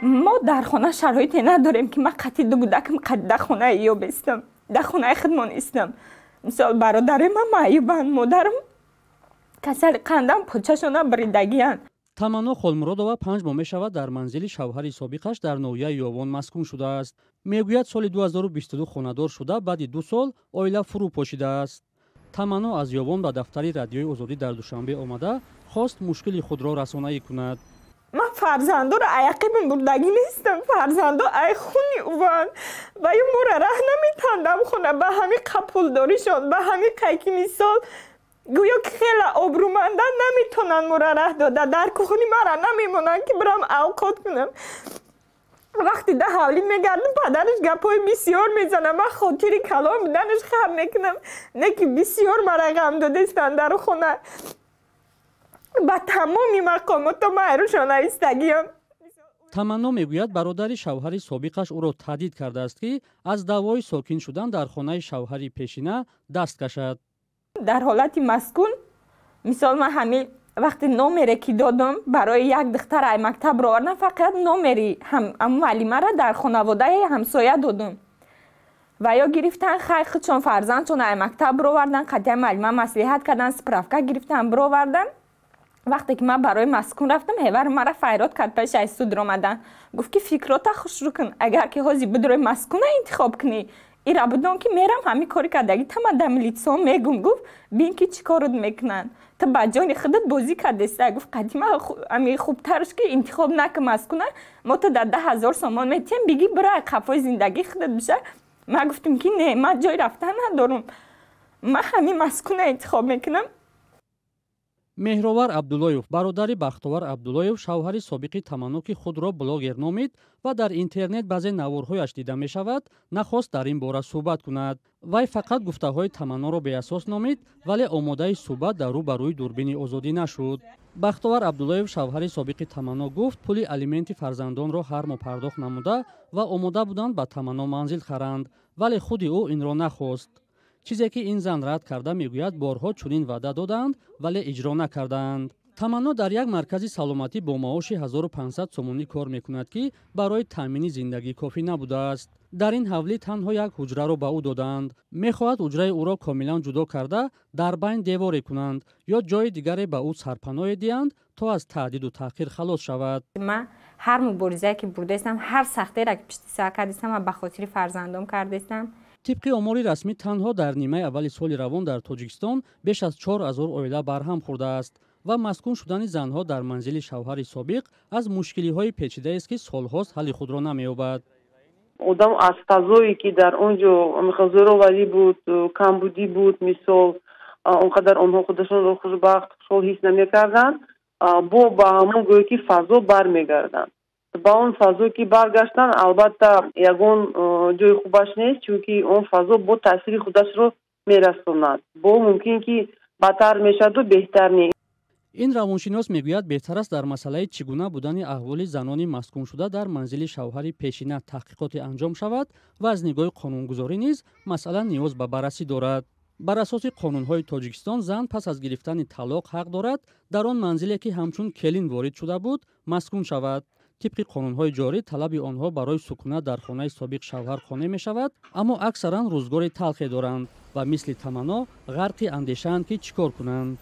Мо дар хона шароите надорем, ки ман қатъи ду кӯдакам қад дар хонаи ё бистам, дар хонаи худмон истам. Мисол, бародари ман маъюбанд, модарам касали қандам, почашона бридагиянд. Таманно Холмуродова 5 моҳ мешавад, дар манзили шавҳари собиқаш дар ноҳияи Ёвон маскун шудааст. Мегӯяд, соли 2022 хонадор шуда, баъди 2 сол оила фурӯ пошидааст. Таманно аз Ёвон ба дафтари Радиои Озодӣ дар Душанбе омада, хост мушкили худро расонаӣ кунад. Ман фарзандоро аяқибам бурдагӣ нестам, фарзандо ай хуни уванд ва ё моро раҳ наметандам хона, ба ҳами қапулдоришон, ба ҳами қайки, мисол, гӯё ки хеле обрӯмандан, наметонанд моро раҳ дода, дар кухни мара намемонанд, ки бирам авқот кунам. Вақте да ҳавлӣ мегардам, падараш гапҳои бисёр мезанам. Ман хотири калон буданаш хаб мекунам, не ки бисёр мара ғам додестанд дар хона. Ба тамоми мақомото ман айрӯшон навистагиям. Таманно мегӯяд, бародари шавҳари собиқаш ӯро таҳдид кардааст, ки аз даъвои сокин шудан дар хонаи шавҳари пешина даст кашад. Дар ҳолати маскун, мисол, ман ҳамин вақте номере ки додам барои як духтар ай мактаб ровардам, фақат номери муаллимаро дар хонаводаи ҳамсоя додам ва ё гирифтан, хай, худшон фарзандшон ай мактаб бировардан, қатъия муаллима маслиҳат кардан, справка гирифтан, бировардан. Вақте ки ман барои маскун рафтам, ҳевар мара файрод кард, пеши ай суд омадан, гуфт, ки фикрота хушрӯ кун, агар ки ҳозир бидрои маскуна интихоб кунӣ, ира будон, ки мерам, ҳамин кори кардаги тама да милитсион мегум. Гуфт, бин, ки чӣ корот мекунанд, ту ба ҷони худат бозӣ кардеста. Гуфт, қадима ами хубтарш ки интихоб накун маскуна, мо ту дар 10 000 сомон метиҳем, биги, бира, қафои зиндагии худат биша. Ман гуфтам, ки не, ман ҷои рафтан надорам, ман ҳамин маскуна интихоб мекунам. Меҳровар Абдуллоев, бародари Бахтовар Абдуллоев, шавҳари собиқи Таманно, ки худро блогер номид ва дар интернет баъзе наворҳояш дида мешавад, нахост дар ин бора суҳбат кунад. Вай фақат гуфтаҳои Таманноро беасос номид, вале омодаи суҳбат дар рӯ ба рӯи дурбини Озодӣ нашуд. Бахтовар Абдуллоев, шавҳари собиқи Таманно, гуфт, пули алименти фарзандонро ҳар моҳ пардохт намуда ва омода буданд ба Таманно манзил харанд, вале худи ӯ инро нахост, чизе ки ин зан рад карда мегӯяд, борҳо чунин ваъда додаанд, вале иҷро накардаанд. Таманно дар як маркази саломатӣ бо маоши 1500 сомонӣ кор мекунад, ки барои таъмини зиндагӣ кофӣ набудааст. Дар ин ҳавлӣ танҳо як ҳуҷраро ба ӯ додаанд. Мехоҳад ҳуҷраи ӯро комилан ҷудо карда, дар байн деворе кунанд ё ҷои дигаре ба ӯ сарпаноҳе диҳанд, то аз таҳдиду таҳқир халос шавад. Ман ҳар муборизае ки бурдаистам, ҳар сахтере ки пишти сар кардистам, ба хотири фарзандом кардистам. Тибқи омори расмӣ, танҳо дар нимаи аввали соли равон дар Тоҷикистон беш аз 4000 оила барҳам хӯрдааст ва маскун шудани занҳо дар манзили шавҳари собиқ аз мушкилиҳои печидаест, ки солҳост ҳалли худро намеёбад. Одам аз фазое, ки дар он ҷо зӯроварӣ буд, камбудӣ буд, мисол, он қадар онҳо худашонро хушбахт, хушҳол ҳис намекарданд, бо ба ҳамон гӯё ки фазо бармегарданд. Ба он фазое ки баргаштанд, албатта, ягон ҷои хубаш нест, чунки он фазо бо таъсири худашро мерасонад, бо мумкин ки бадтар мешаваду беҳтар не. Ин равоншинос мегӯяд, беҳтар аст дар масъалаи чӣ гуна будани аҳволи занони маскуншуда дар манзили шавҳари пешина таҳқиқоте анҷом шавад ва аз нигоҳи қонунгузорӣ низ масъала ниёз ба баррасӣ дорад. Бар асоси қонунҳои Тоҷикистон, зан пас аз гирифтани талоқ ҳақ дорад дар он манзиле, ки ҳамчун келин ворид шуда буд, маскун шавад. Тибқи қонунҳои ҷорӣ, талаби онҳо барои сукунат дар хонаи собиқ шавҳар қонеъ мешавад, аммо аксаран рӯзгори талхе доранд ва мисли Таманно ғарқи андешаанд, ки чӣ кор кунанд.